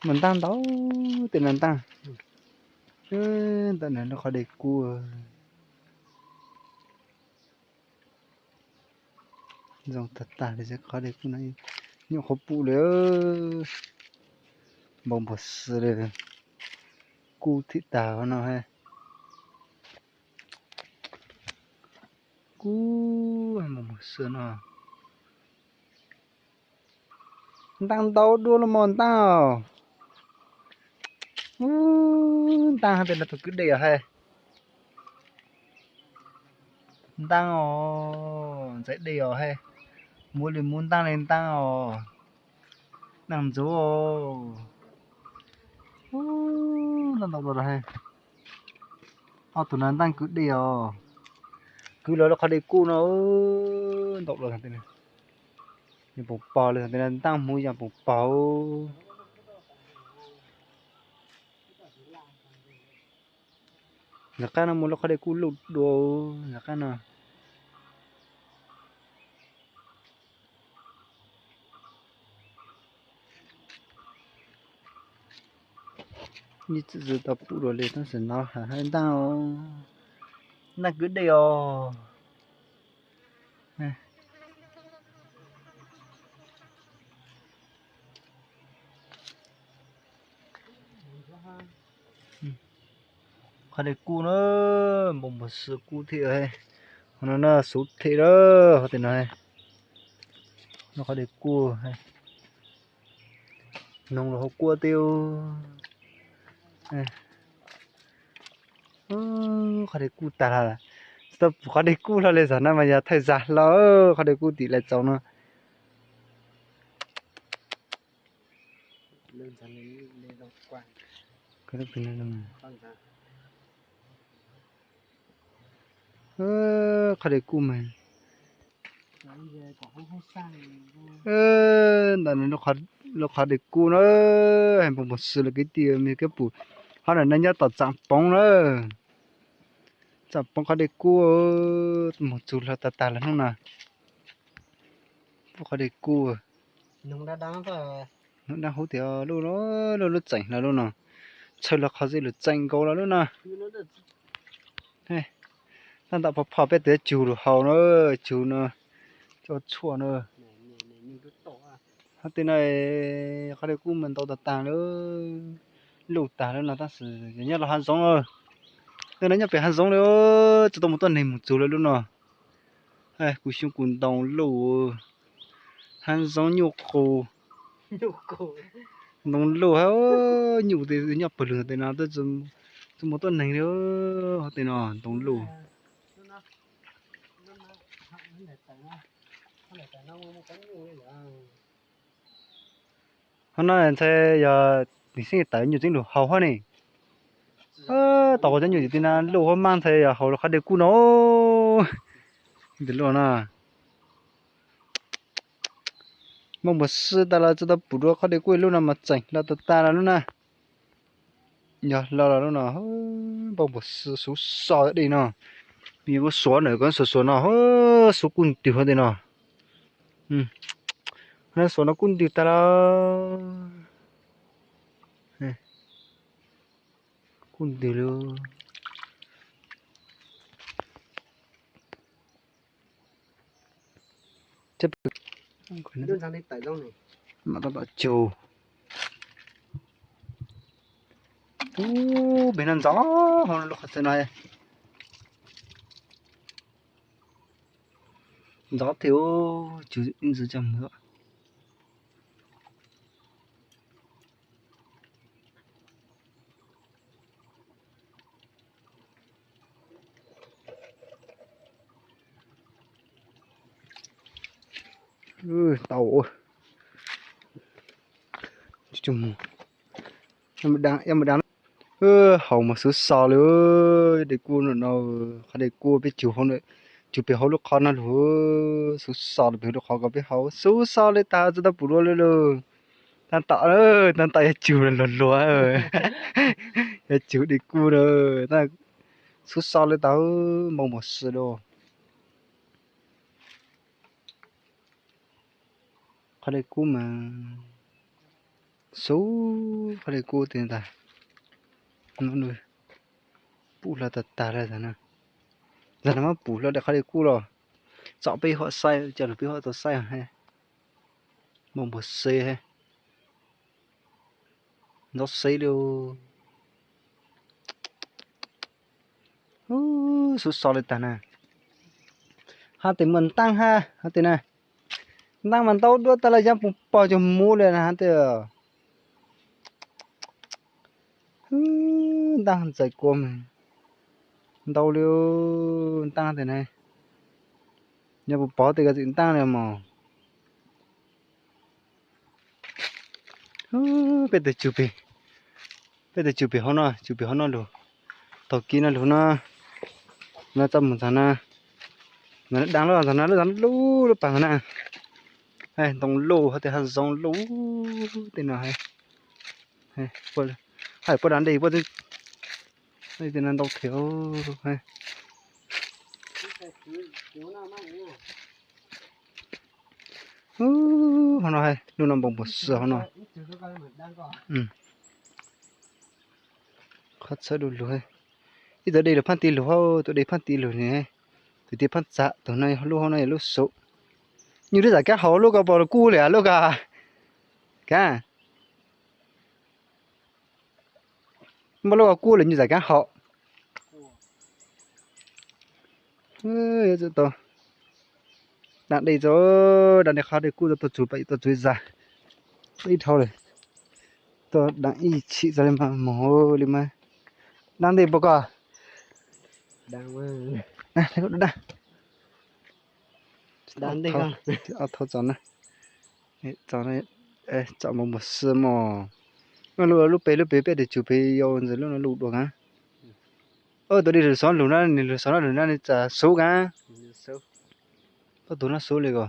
Mas ntaaj ntau tej no ntaaj. Ntawm no lub qhov dej kub. Zoo tag tag li qhov dej kub no, nyuaj qhuav pum li. Npau npau xwb li, kub thim tag no. Kub npau npau xwb no. Ntaaj ntau dua los mas ntaaj os. Ntaaj hais tias no tus kwj dej os hais. Ntaaj os, ntxhais dej os hais. Muab li muab ntaaj li ntaaj os. Ntaaj ntxuav os. Ntaaj ntau dua los hais. Ob tug no ntaaj kwj dej os. Kwj los lub qhov dej kub no ntau dua. Yog poom pog li tias ntaaj hmuv yog poom pog. Nram qab no muaj lub qhov dej kub luj dua nram qab no. Ib txwm tsis tau pum dua li tab sis no hais ntaaj, ntaaj kwj dej os. Qhov dej kub na, npau npau xwb kub thiab. Qhov no na xuv them lawm qhov tej no. Qhov dej kub, noog los hauv kua tiag. Qhov dej kub tag lawm, tsis tau pum qhov dej kub hlo li, zaum no mas yog thawj zaug hlo qhov dej kub tim lawv txaus no. Qhov dej kub mas, ntawm no lub qhov dej kub na, hais npau npau xwb li kwv tij, me kwv pum. Qhov no nyob tom tsaam poov na, tsaam poov qhov dej kub, mus txug hlo tag tag lawm hnub no. Qhov dej kub, noog dab hub tias lub, lub lub txeem hlo lub no, txhawj los qhov zej lug txeem nkaus los lub no. Tab tom phom phom peb tus cug lug haus na, cug no, cov tshuaj no. Hov tej no qhov dej kub mas ntau tag tag lawm, luj tag lawm no tab sis nyob los hav zoov na. Tej no nyob pem hav zoov li, tsis tau mus tuaj neeg mus txug lawm lub no. Kuv xyoob kuv ntoo luj, hav zoov nyuj qus, ntoo luj, nyuj nyob pawg lug tej no, tsis mus tuaj neeg li. Hov tej no ntoo luj. Hov no ntshai yog nim xeeb tawm nyuj tseeb lug haus hov ne. Tau qhov cov nyuj tim no luj hov mas ntshai yog haus qhov dej kub no. Tim luj no, npau npau xwb tas los tsis tau pum dua qhov dej kub lub no mas txeem hlo tag tag los lub na. Yog hlo los lub no, npau npau xwb xuv xo dej no. Yog kuv suav ntawm ko xuv xuv no, xuv kuj ntws hov tej no. Xuv no kuj ntws tag los, kuj ntws li. Mam tab tom cug. Ub, pem no ntxov, lub qhov txhia no ntxov thiab, cug ib ntsis coj mus. Tau, mus da, haus mas xuv xo li. Dej kub no, qhov dej kub peb cug, cug pem hauv lub qhov no lug, xuv xo li pem hauv lub qhov ko peb haus xuv xo li tas tsis tau pum dua li lawm. Tab tom, tab tom yuav cug luag luag, yuav cug dej kub na, xuv xo li tas, npau npau xwb li. Qhov dej kub mas Xub qhov li kub tiag ntag. Pum hlo tag tag li ntag na. Ntag no muab pum hlo li qhov li kub los tsom peb huam xaib, coj lug peb huam tau xaib he. Npau npua xeb he. Ntau xeb li. Xub so li tag na. Hab tes muaj ntaab hab, hab tes na. Ntaab mas ntau dua tas li, yaab puv pog cuag mub li na hab tes. Ntaab ntxais kua mas ntau li. Ntaab tes na, yaab puv pog tes koj txim ntaab li mog. Peb tes tsug pem, peb tes tsug pem hauv no, tsug pem hauv no lug, taug kev no lug no, no txaj muag ntxag na, ntxag na, lub ntxag na lub, lub pas ntxag na, ntoo luj hab tes hab zoo luj tej no. Hab puab da dej puab tes no ntau thiab. Hauv no, lub no npau npua xwb hauv no. Qhov txhawb du lug, ib tug dej lug phaab ti lug, tus dej phaab ti lug ne, tus dej phaab txag, tus no lub hauv no yog lub xub. Nyuj lub zam kaab haum lub ko puas kub li lub ko? Kav, muab lub ko kub li nyuj zam kaab haum. Yuav tsum tau da dej tso, da dej qhov dej kub tau txug pem tau txug zag. Ib dhau lawm, tau da ib chim txog li mas moog li mas. Da dej puas koj? Da, da, ob thaub txog na. Txom npau npua xwb mog. Lub peg lub peg peb tes tsug pem yau ntxawm lub no luj dua kav. Tus dej lug xov lug na, nwg lug xov na lug na, nwg txam xub kav. Ob tug no xub li ko.